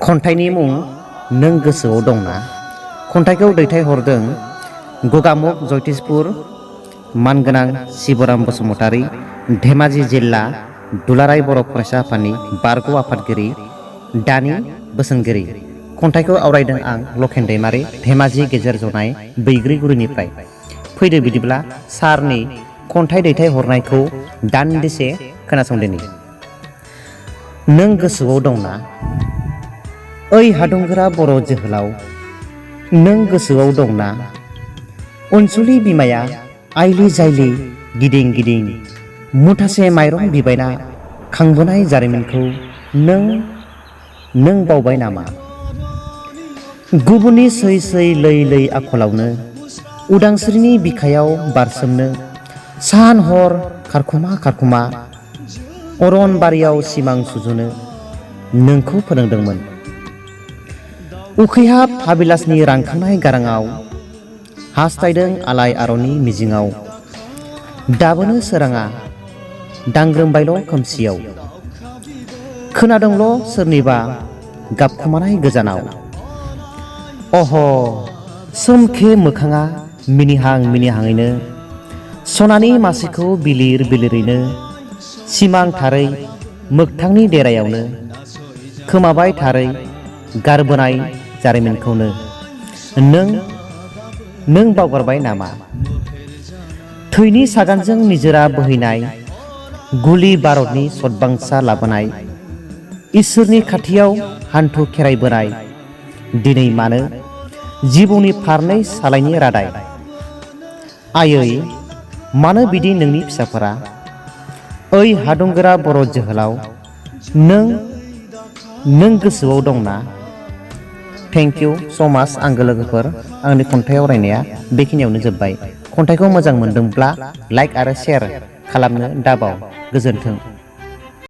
खन्थाइनि मुं नों गोसोआव दंना। खन्थाइखौ दैथायहरदों गगामुख जयतिसपुर मानगोनां शिबराम बसुमतारी, धेमाजि जिल्ला दुलाराय बर' फरायसा आफादनि बारग' आफादगिरि दानि बोसोनगिरि। खन्थाइखौ आवरायदों आं लखेन दैमारि, धेमाजि गेजेर जनाय बैग्रिगुरिनिफ्राय। फैदो बिदिब्ला सारनि खन्थाइ दैथायहरनायखौ दान्दिसे खोनासंदिनि। नों गोसोआव दंना। ओइ हादंगोरा बर' जोहोलाव, नों गोसोआव दंना। अनसुलि बिमाया आइलि जाइलि गिदिं गिदिं मुथासे माइरं बिबायना खांबोनाय जारिमिनखौ नों बावबाय नामा। गुबुननि सै सै लै लै आखलावनो उदांस्रिनि बिखायाव बारसोमनो सान हर खारखुमा खारखुमा अरन बारियाव सिमां सुजुनो नोंखौ फोरोंदोंमोन। उखैहाब हाबिलासनि रांखांनाय गाराङाव हास्थायदों आलाय आरननि मिजिङाव। दाबोनो सोराङा दांग्रोमबायल' खोमसियाव। खोनादोंल' सोरनिबा गाबखुमानाय गोजानाव। अह सोमखे मोखाङा मिनिहां मिनिहाङैनो सनानि मासिखौ बिलिर बिलिरैनो सिमां थारै मोगथांनि देरायावनो खोमाबाय थारै गारबोनाय जारिमिनखौनो नों बावगारबाय नामा। थैनि सागानजों निजोरा बोहैनाय गुलि बारतनि सतबांसा लाबोनाय इसोरनि खाथियाव हान्थु खेरायबोनाय दिनै मानो जिबौनि फारनै सालायनि रादाय। आयै मानो बिदि नोंनि फिसाफोरा। ओइ हादंगोरा बर' जोहोलाव, नों गोसोआव दंना। थेंक इउ स' माच आंगो लोगोफोर। आंनि खन्थाइ आवरायनाया बेखिनियावनो जोब्बाय। खन्थाइखौ मोजां मोनदोंब्ला लाइक आरो शेयार खालामनो दाबाव। गोजोन्थों।